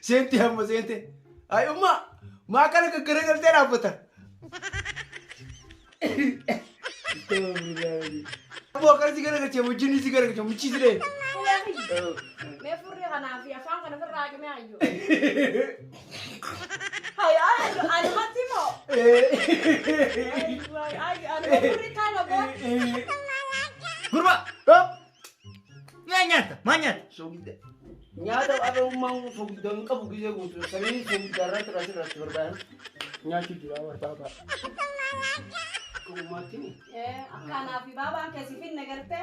Seente amma seente. Ay umma maa kana gaggaragaltee dhaabbata. Aboo akkana si garagalchee wajjin si garagalchee muchii si dhee. Mee furrii kanaa fi afaan kana ofirraa haqimee ayyo. Hay ayyo anumatti moo? Ayyo anuma furrii kana goo. Gurba! Maa nyaata? Maa nyaata? Soogidda. Nyaata har'a ummaan soogidda hin qabu gisee guutu. Samiin soogidda irratti irratti irratti barbaadan nyaachuu jira barbaada. Ummaatti Akka anaa fi baabaan keessi finne gartee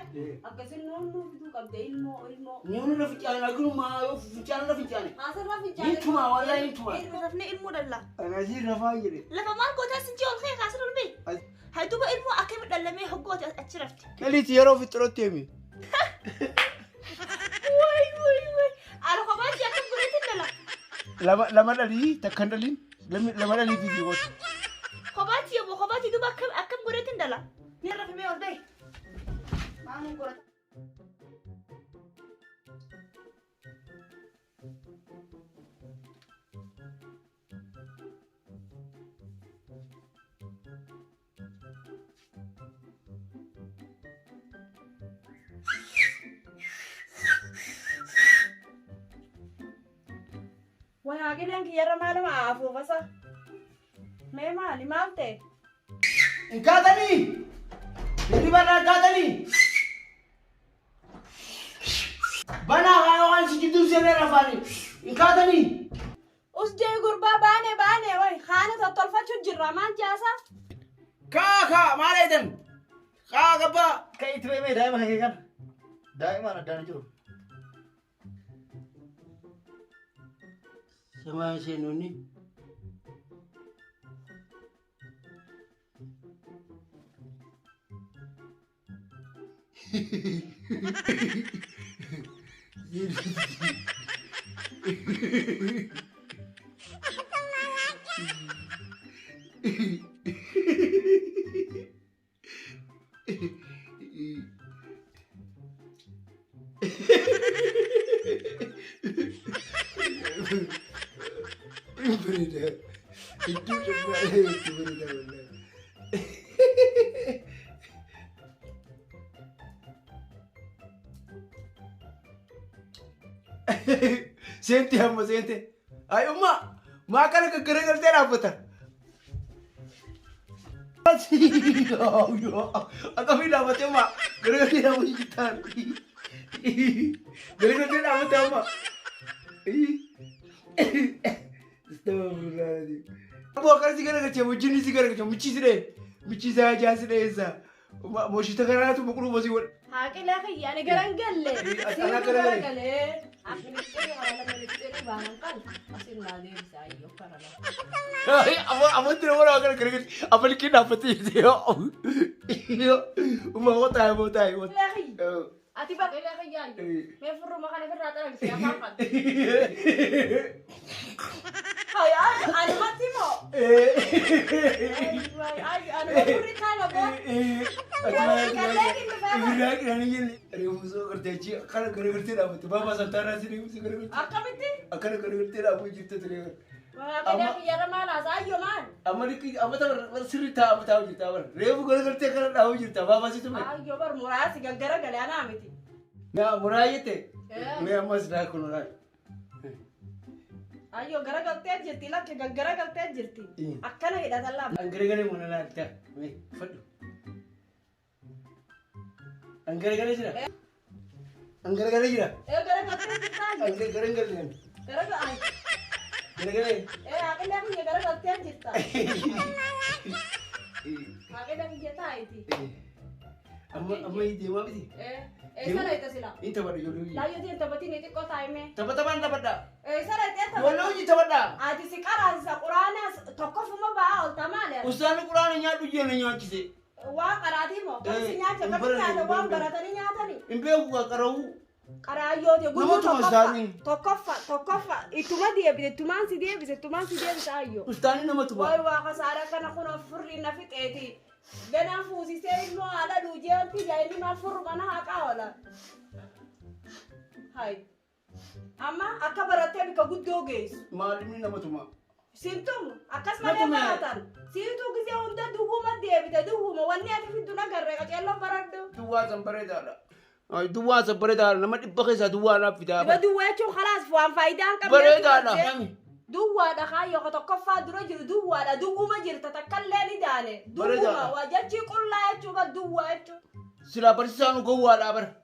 akkasin nuun nuu fiduu qabde ilmoo ilmoo. Ni na fincaane laakiin yoo fincaane na fincaane. Asirra fincaane. Ni tuma wallahi ni tuma. Rafne ilmoo dhalla. Anasii rafaa jedhe. Lafa maal gootaa sinjii ol kee kaasir ol bee. Hay duuba ilmoo akkami dhallamee hoggooti achi rafte. Kaliiti yeroo fixxirootti himi. Way way way. Ala kophaatti akkam godhetti dhala. Lama lama dhalii takka hin dhaliin lama dhalii fi goota. Kophaatti yommuu kophaatti duuba akkam akkam godhetti dhala. Ni rafimee ol bee. Maal godhata? Way haaqileen kiyyarra maaluma afuufasa. Mee maali maal ta'e? Hin kaatanii! Hirriba irraa hin kaatanii! Banaa haa waan si jidduu seenee rafaanii! Hin kaatanii! Us jee gurbaa baane baane way haana tottolfachuu jirra maal jaasa? Kaa kaa maal eedan? Kaa gabbaa! Kan itti beemee daa'ima kan kee kana. Daa'imaan addaan hin jiru. Samaa seenonni. Bareeda. Hedduu cimmaa itti bareeda wallahi. Seente amma seente. Ay umma maa kana gaggaragaltee dhaabbata. Akkamii dhaabbattee umma garagaltee dhaabbachuu jirtaan. Garagaltee dhaabbattee amma. Astagfirullah. Aboo akkana si garagalchee wajjin si garagalchee michii si dhee michii isaa ijaa si dheessa. Moshita kanaatu boquluu basii godha. Haaqilee kiyya ani garan galle. Ana Siintu gara gara gale. galee. Ministeerri kana ministeerri baanan kan asin naa deebisa ayyoo kana lafa. Amanti nama nama kana garagalchee afaan kee dhaabbattee jirti. Umma koo taa'e moo taa'e moo. Haaqilee kiyya. Ati baqilee kiyya ayyoo. Mee furruma kana ofirraa xaragsi afaan kana. Hay anumatti moo? Ay anuma furri kana goo. Akkamitti? Haaqilee kiyyarra maal haasa ayyoo maal? Ayyoo bar muraasi gaggara galee anaa miti. Ayyoo gara galtee jirti lakke gaggara galtee jirti. Akkana hidhatan lama. Angaragalee jira. Ee gara galtee jirta ayyoo. Angaragalee. Gara ay. Garagalee. Ee haaqilee kiyya gara galtee jirta. Haaqilee kiyya taa'iti. Amma amma deemaa miti. Ee eessa dhayita sila? Inni taphadha ijoollee hojii. Laayyoo tiin taphatiin xiqqoo taa'ime. Tapha taphaan taphadha. Eessa dhayitee Ijoollee taphata? hojii taphadha. Ati si qaraasisa quraanaas tokkoffuma ba'aa olta maali? Ustaanni quraana nyaadhu jee na nyaachise. Waa qaraatii moo? Kan si nyaata Hin kan baranne, nyaata hin waan baranne. baratanii nyaatanii. Hin beeku qaqqara'uu. Qaraayyooti guyyuu Nama tuma tokkoffa isaanii. tokkoffa tokkoffa ittuma deebise ittumaan si deebise ittumaan si deebise ayyoo. Ustaanni nama tuma. Wayi waa kasaara kana kun furrii na fixeeti. Ganaan fuusisee ilmoo haadha dhuujee wanti jaayinni maal furru kana haqaa oola. Hayi. Amma akka barattee bika guddoo geessu. Maalimni nama tuma. Sintumu akkas malee baratan. Siituu gisee hunda duwwuma deebite duwwuma wanni ati fiddu nagarree qaceelloon baradhu. Duwwaa san bareedaadha. Duwwaa san bareedaadha nama dhibba keessaa duwwaa naaf fidaa. Diba duwwaa jechuun khalaas waan faayidaa hin qabne. Bareedaadha. Duwwaadha kaayyoo tokkoffaa dura jiru duwwaadha duwwuma jirta takkallee ni daane. Duwwuma waa jechi qullaa jechuu bar duwwaa jechuun. Silaa barsiisaan gowwaadha bara.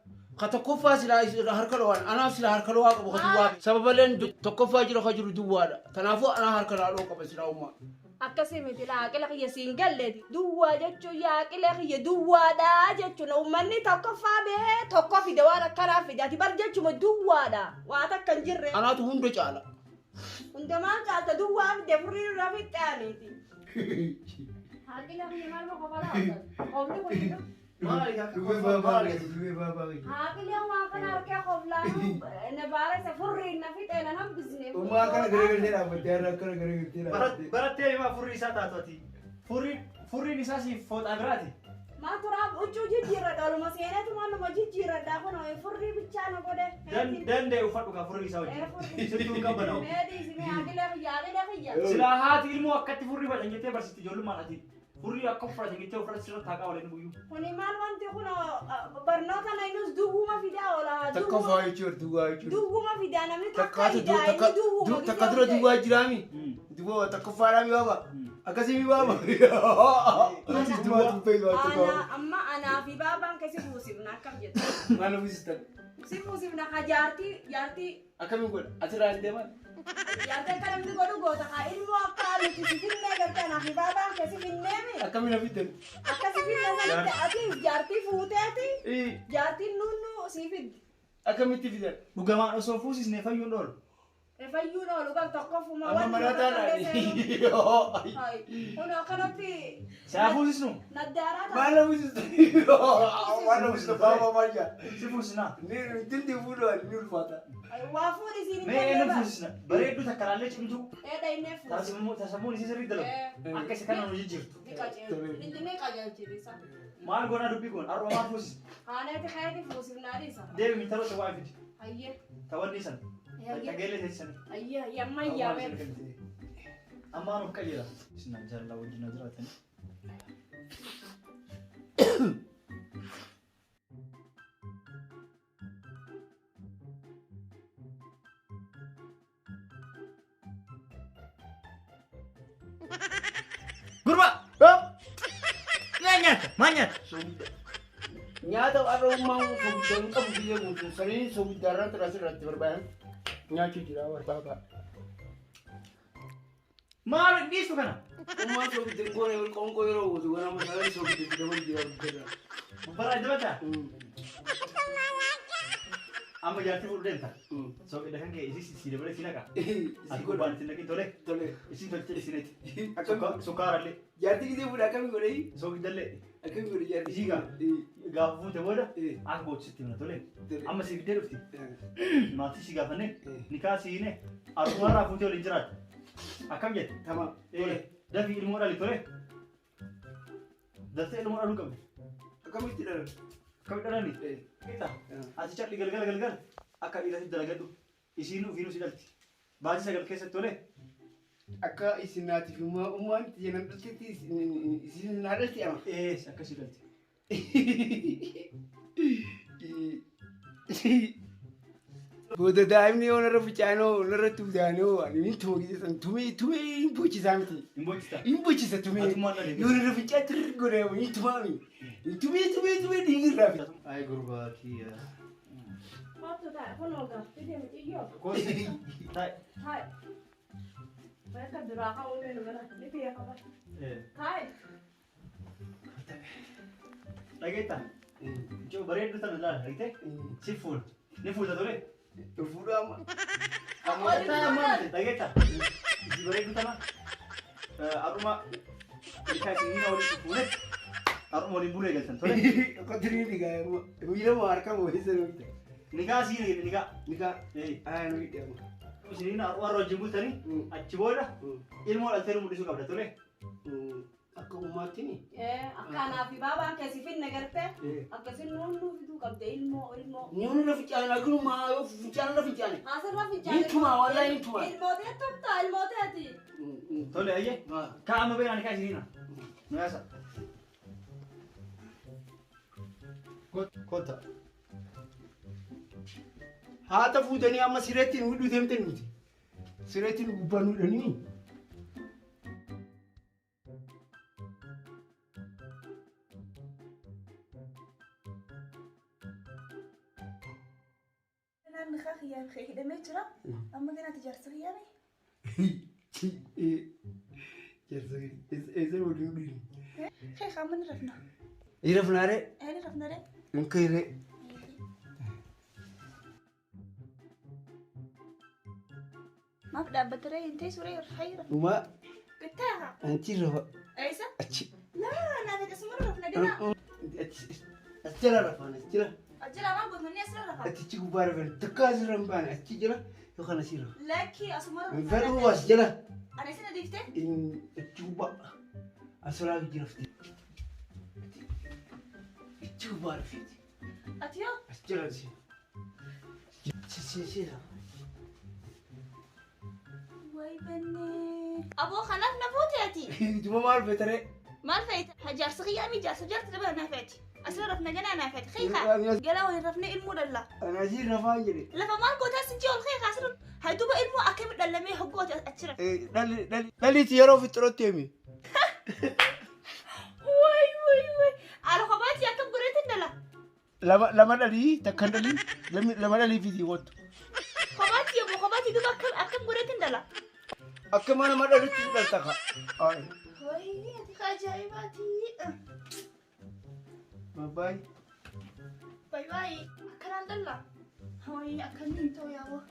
Ka tokkoffaa silaa harka dhowaan anaaf silaa harka dhowaa qabu ka duwwaa. Sababaleen tokkoffaa jira ka jiru duwwaadha. Kanaafuu anaa harka dhowaa qaba silaa uumaa. Akkasii miti laaqila kiyya siin galleeti. Duwwaa jechuun yaaqila kiyya duwwaadha jechuun uummanni tokkoffaa bahee tokko fide waan akkanaa fide ati bar jechuma duwwaadha waa takka hin jirre. Anaatu hunda caala. Hundumaan caalta duwwaa fide furrii irraa fixxaaniiti. Haaqila kiyya maal boqofalaa qofni kun jiru. Haaqila waan kana harkee qoflaanu na baarese furrii na fixee na hambisne. Uumaa kana garagaltee dhaabbattee har'a akkana garagaltee dhaabbattee. Barattee himaa furrii isaa taatu ati. Furriin isaa siif fooxaa biraati. Maal turaaf huccuu jijjiirradha oluma seenetu maaluma jijjiirradha kun furrii bichaa na godhe. Danda'e uffadhu kaa furrii isaa wajjin. Sittuu hin qabbanaa'u. Meedii isin haaqila kiyya haaqila kiyya. Silaa haati ilmoo akkatti furrii fadhan jettee barsiisti ijoollummaan ati. Furrii akka uffatan jettee uffata sirratti haqaa waliin guyyuu. Kuni maal wanti kun barnoota na inus duwwuma fidaa oola. Tokkoffaa jechuun duwwaa jechuun. Duwwuma fidaa namni takka fidaa inni duwwuma. Takka dura duwwaa jiraami. Duwwaa tokkoffaadhaa mi baaba. Akkasii mi baaba. Amma anaa fi baabaan keessa buusifna akkam jettu. Maal buusistan? Si buusifna ka jaartii jaartii. Akkamiin godha? Asirraa hin deeman? Jaartii akka namni godhu goota ka ilmoo akka nuti si finnee gartee anaa fi baabaan keessa finneemi. Akkamiin hafittan? Akka si finne sanitti ati jaartii fuuteeti. Jaartiin nunnu si fiddi. Akkamitti fidan? Dhugamaan osoo fuusisnee fayyuun oolu. Fayyuun oolu kan tokkoffuma Amma marataadha. Kun akkanatti. Saa fuusisnu? Naddaaraa ta'a. Maal fuusistan? Maal fuusistan? Baaba maal jaa? Si fuusisnaa? Dildi fuudhu ni ulfaata. Waa fuudhi siin hin Mee eenyu fuusisna? Bareedduu takka laallee cimtuu. Eedha inni fuusisna. Tasammuun isii sirrii dalagu. Akka isa kana nu jijjiirtu. Ni qajeelchisa. Maal goonaa dubbii goon? Har'uma maal fuusisna? Haaneeti kaayeti fuusifnaa dhiisa. Deebi mintaloota waa fidi. Hayyee. Tawanni san. Dhageellee teessisanii. Hayyee yammayyaa mee. Ammaan of qajeela. Isin jaalala wajjin jiraatanii. Gurba! Nyaata! Maal nyaata? Nyaata har'a uumaan soogidda hin qabu biyya guutuu saniin soogidda irratti asirratti barbaadan nyaachuu jira barbaada. Maal dhiistu kana? Uumaan soogidda hin goone qoonqoo yeroo guutuu ganama sagalee soogidda itti dabalu jira guddaa. Bara dabataa? Amma jaartii fuudhu deemta. Soogidda kan kee isii si dabalee si naqa. Ati gubbaan itti naqin tole. Tole. Isin tolchee isineeti. Sukkaarallee. Jaartii gisee fuudhu akkamiin godhee? Soogidallee. Akkamiin godhe jaartii? Isii gaa. Gaafa fuute booda akka gootu himna tole. Amma si fiddee dhufti. Maatii si gaafannee nikaa si hiine argumarraa fuutee waliin jiraatu. Akkam jette? Tamam. Dafii ilmoo dhali tole. Daftee ilmoo dhaluu qabdi. Akkamitti dhalan? Akkamitti dhalani? Ati calli galgala galgala akka dhiiratti dalagadhu. Isiin ofiinuu si dhalti. Baatii 9 keessatti tole. Akka isin naatiif uumaan jedhan dhaltetti isin naa dhalti ama. Ees akkasii dhalti. Booda daa'imni yoo narra fincaanoo narratti udaanoo ani hin tuma gizeessan tumee tumee hin bochisaa miti. Hin bochista. Hin bochisa tumee. Atummaan dhalee. Yoo narra fincaa tirri godhee hin tumaami. Tumee tumee tumee dhiigirraa fi. Ay gurbaa kiyya. Maattu taa'e kun ogaa fidee mitiyyoo. Kooti. Taa'e. Taa'e. Bakka duraa ka'uu ni mana ni biyya qaba. Taa'e. Dhageettaa? Ijoo bareedduu tana ilaali argitee? Si fuudha. Ni fuudha tole. Fuudhu amma. Dhageettaa? Ijoo bareedduu tana har'uma ilkaan isin waliin fuudhe har'uma waliin bulee galtan tole. Qotirii dhigaa miila moo harka moo eessa nu bita? Nigaa siin jedhe nigaa. Nigaa. Aa nu hidhe amma. Isiniin har'uma wajjin bultanii achi booda ilmoo dhaltee nu mul'isuu qabda tole. Akka uummaatti. Akkanaa fi baabaan keessi finna gartee akkasii nuun nuu fiduu qabde ilmoo ilmoo. Ni na fincaane akkanuma yoo fincaane na fincaane. Asirra fincaane. Ni tumaa wallahi ni tumaa. Ilmootee tumtaa ilmooteeti. Tole ayyee. Kaa amma beelaan kaa isiniina. Nu yaasa. Kota. Haata fuutanii amma sireetti nu hidhuu deemte nuti. Sireetti nu gubbaa nu hidhanii. Hidhamee jira. Amma ganaa jaarsa kiyyaame. Jaarsa eessa waliin dhiin? Kee amma ni rafna. Ni rafnaa ree? Ni rafna ree. Nkee ree. Maaf dhaabbata ree hin teessu ree hayira. Uma. Bittaa. Anchi rafa. Eessa? Achi. Laa naa fedha sumara rafna ganaa. As jala rafaan as jala. Ajjala waan gootonni asirra rafa. Achichi gubbaa rafan takka asirra hin baane achi jala yookaan asirra. Lakki asuma rafa. Fedhuu as jala. Ani isin adiiftee? Achi gubbaa asirraa jirafte. Achi gubbaa rafeeti. Ati yoo? As jala si. Si rafa. Wayi bannee. Aboo kanaaf na fuute ati. Duba maal feetaree? Maal feeta? Jaarsa kiyyaami jaarsa jaarsa dabala naa feeti. Asirra rafna ganaa naa feeti. Xiiqa. Galaa waliin rafnee ilmuu dhalla. Ani asii rafaa jedhe. Lafa maal gootaa sinjii ol xiiqa asirra. Haa duuba ilmuu akkami dhallamee hoggoota achirra. Dhaliiti yeroo fixxirootti himi. Wayi wayi wayi. Ala kophaatti akkam godheetti dhala. Lama dhalii takka dhalii lama dhalii fitii kottu. Kophaatti yommuu kophaatti duuba akkam godheetti dhala. Akka mana nama dhalitti dhalta ka. Wayi ati ajaa'ibaati. Bye bye. Bye bye. Akkanaan dhalla. Wayi akkamiin ta'u yaaboo.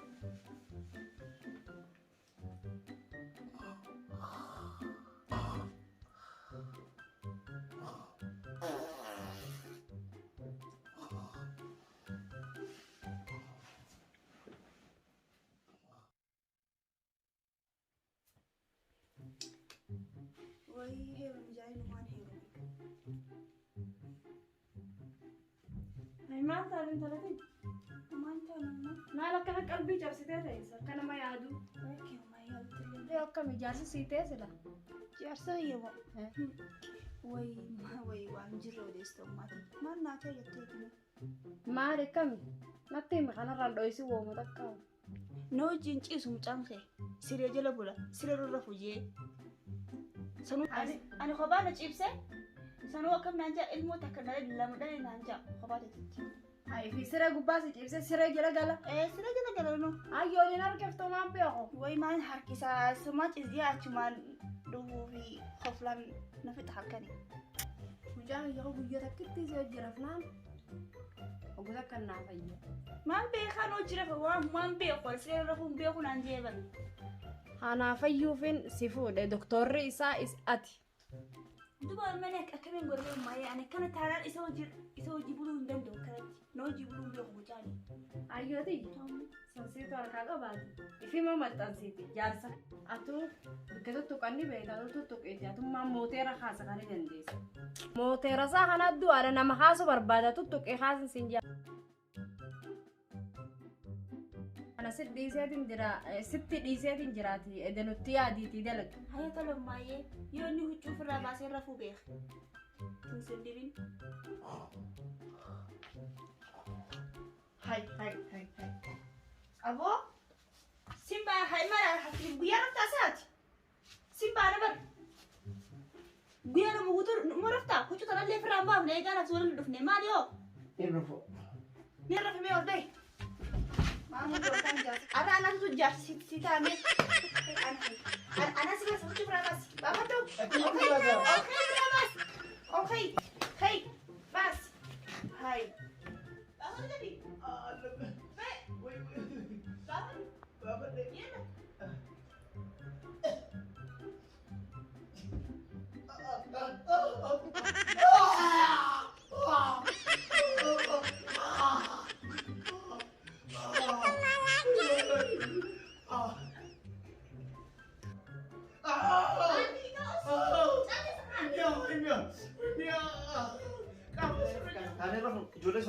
Wayi heerumi jaayinu waan heerumi. Maal taate intalatiin? Maal taate? Maal akkana qalbii cabsitee ta'e akka nama yaadu? Rakkoo maa yaadu? Akkami jaarsi sii ta'e sila? Jaarsa yeewwa. Wayi wayi waan jirre odeessite uummata. Maal naa ta'e jettee jiru? Maal akkami? Natti himi kanarraan dho'isi wooma takka. Na wajjin ciisu mucaan kee siree jala bula siree irra fujee. Sanuu ani kophaa na ciibsee sanuu akkam naan jaa ilmoo takka lama dhalee naan jaa kophaa teetti. Ayi fi siree gubbaa si ciibsee siree jala gala. Siree jala gala no. Ayyoon hin harkiftu maan beeku. Wayi maan harkisaa sumaa ciisee achumaan dhufuu fi koflaan na fixa halkani. Mucaan yeroo guyyaa takkitti si hojii rafnaan oggota akka naa fayya. Maan beekaan hojii rafa waan maan beeku siree rafuun beeku naan jeeban. Anaa fayyuufin si fuudhe doktorri isaa is ati. Duba mana akkamiin godhee maayee ani kana taanaan isa hojii buluu hin danda'u kanatti na hojii buluu hin beeku mucaani. Ayyooti sansiitu harkaa qabaati. Ifima maxxansiiti jaarsa. Atuu bakka tuttuqanni beektaa tuttuqeeti atummaan mooteera kaasa kan dandeessa. Mooteera isaa kana du'aadha nama kaasu barbaada tuttuqee kaasin siin jaa. Ana sitti dhiiseetiin jira sitti dhiiseetiin jiraati edenutti yaadiitii dalagu. Hayya tola maayee yoo inni huccuu ofirraa baasee rafuu beeka. Tun dibin. Hay hay hay hay. Aboo Simba hay mala guyyaa raftaa saati. Simba ana bar. Guyyaa nama guutuu numa raftaa huccuu tanallee ofirraa hin baafne eegaa naaf waliin dhufne maali yoo? Ni rafu. Ni rafimee ol bahi. Maamul gootaan jaarsa. Ara anatu jaarsi si taame. Ana si basa huccuu ofirraa baasi. Baafadhu. Okay ofirraa baasi. Okay. Hey baasi. Hay. Baafadhu gadi. Baafadhu. Baafadhu. Yella.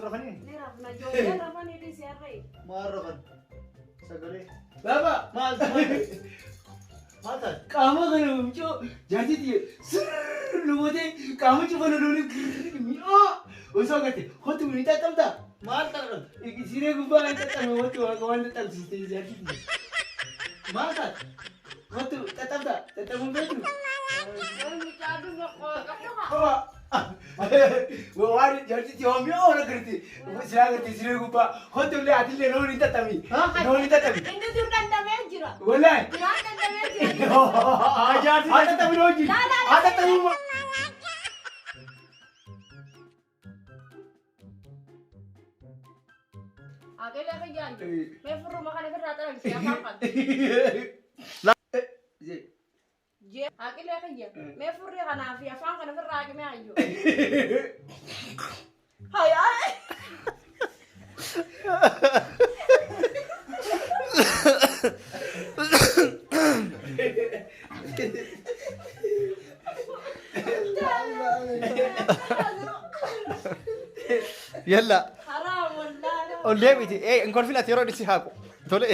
rafanii? Ni rafna ijoolleen rafanii dhiisee harree. Maal rafan? Sagalee. Baaba. Maal maal maal taate? Qaama kana mucoo jaartii tiyya sirr lubootee qaama cufa loluun mi'oo osoo agarte hotu ni xaxxamta. Maal taate? Siree gubbaa ni xaxxame hotu waan xaxxamsiiste jaartii tiyya. Maal taate? Hotu xaxxamta xaxxamuun beektu. Mucaa dhufa qooqa. Baba. Waan jaartii tiyya waan mi'oo agarte silaa agarte siree gubbaa hotu illee ati illee noon hin xaxxami. Noon hin xaxxami. Inni dur dandamee jira. Wallaahi. Duraan dandamee jira. Haa xaxxami hojii. Haa xaxxami. Aqila kiyyaan mee furruma kana ofirraa xaragsi afaan kana. Jee aqila kiyya mee furri kanaa fi afaan kana ofirraa haqimee hayyoo. Hayaa. Yalla. Haraam wallaahi. Ol deebiti. Hin kolfinati yeroo inni si haaqu. Tole.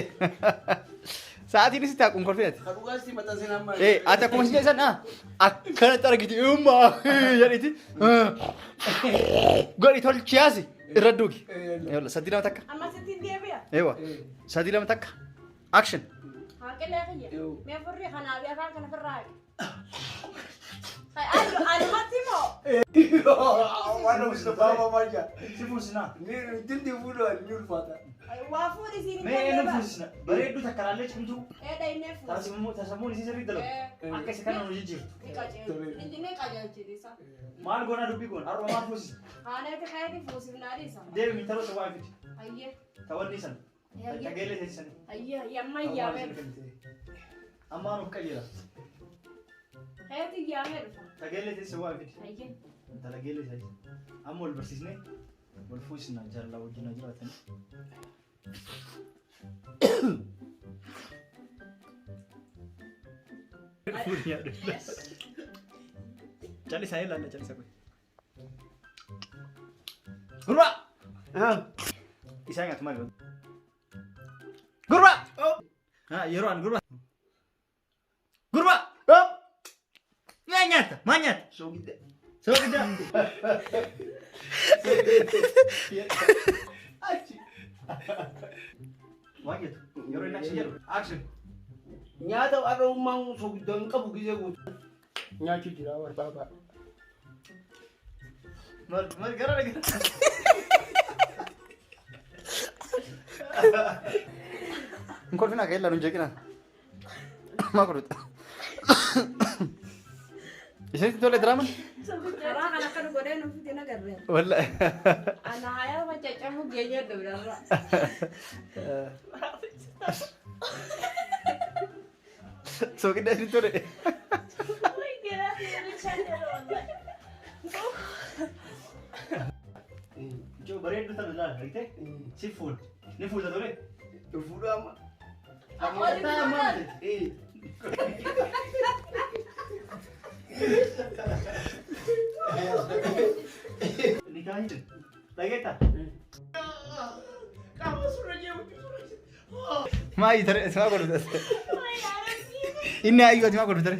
Sa'aatiin si haaqu hin kolfinati. Ka dhugaasti maxxansin amma. Ati akkuma si jedhan akkanatti argiti ummaa jedhiti. Godhi tolchiyaasi irra duugi. Yalla 3 2 1. Amma sitti hin deebi'a. Eewa. 3 2 1. Action. Aqila kiyya mee furri kanaa fi afaan kana ofirraa haqi. Anumatti moo? Waan baaba maal jaa. Si fuusisnaa? Dinti fuudhu ni ulfaata. Waa fuudhi siin hin Mee eenyu galle. fuusisna? Bareedduu takka laallee cimtuu. Eedha inni fuudhi. Tasammuun isii sirriitti dalagu. Akka isa kana nu jijjiirtu. Ni qajeelchi. Ni qajeelchisa. Maal goonaa dubbii goona? Har'uma maal fuusisna? Aaneeti kaayeti fuusifnaa dhiisa. Deebi mintaloota waa fidi. Hayyee. Tawanni sana. Hayyee. Tageellee teessisanii. Hayyee yamma yaamee dhufa. Ammaa nuuf qajeela. Kaayeti yaamee dhufa. Tageellee teessisa waa fidi. Hayyee. Intala geellee teessisa. Amma wal barsiisnee wal fuusisna jaalala wajjin haa jiraatanii. Callisaa ilaalla callisa kun. Gurbaa! Isaa nyaatu maali? Gurbaa! Yeroo an gurbaa. Gurbaa! Maa nyaatta? Maa nyaatta? Soogidda. Soogidda. Achi. Waan jettu yeroo inni action jedhu action. Nyaata har'a ummaan soogidda hin qabu gisee guutuu. Nyaachuu jira barbaaba. Mal mal gara gara. Hin kolfinaa ka ilaalu hin jeeqinaa. Maa godhuta? Isinitti tole diraamaan? Karaa kana akka nu godhee nu fide nagarree. Wallaahi. Ana hayaa facacamuu geenye dubdarra. Soogidda isinitti tole. Ijoo bareedduu tana ilaali argitee? Si fuudha. Ni fuudha tole. Fuudhu amma. Ni kaa'in. Dhageettaa? Qaama surra jeemutti surra jeemutti. Maa tare ati maa godhuta? Inni hayyuu ati maa godhuta?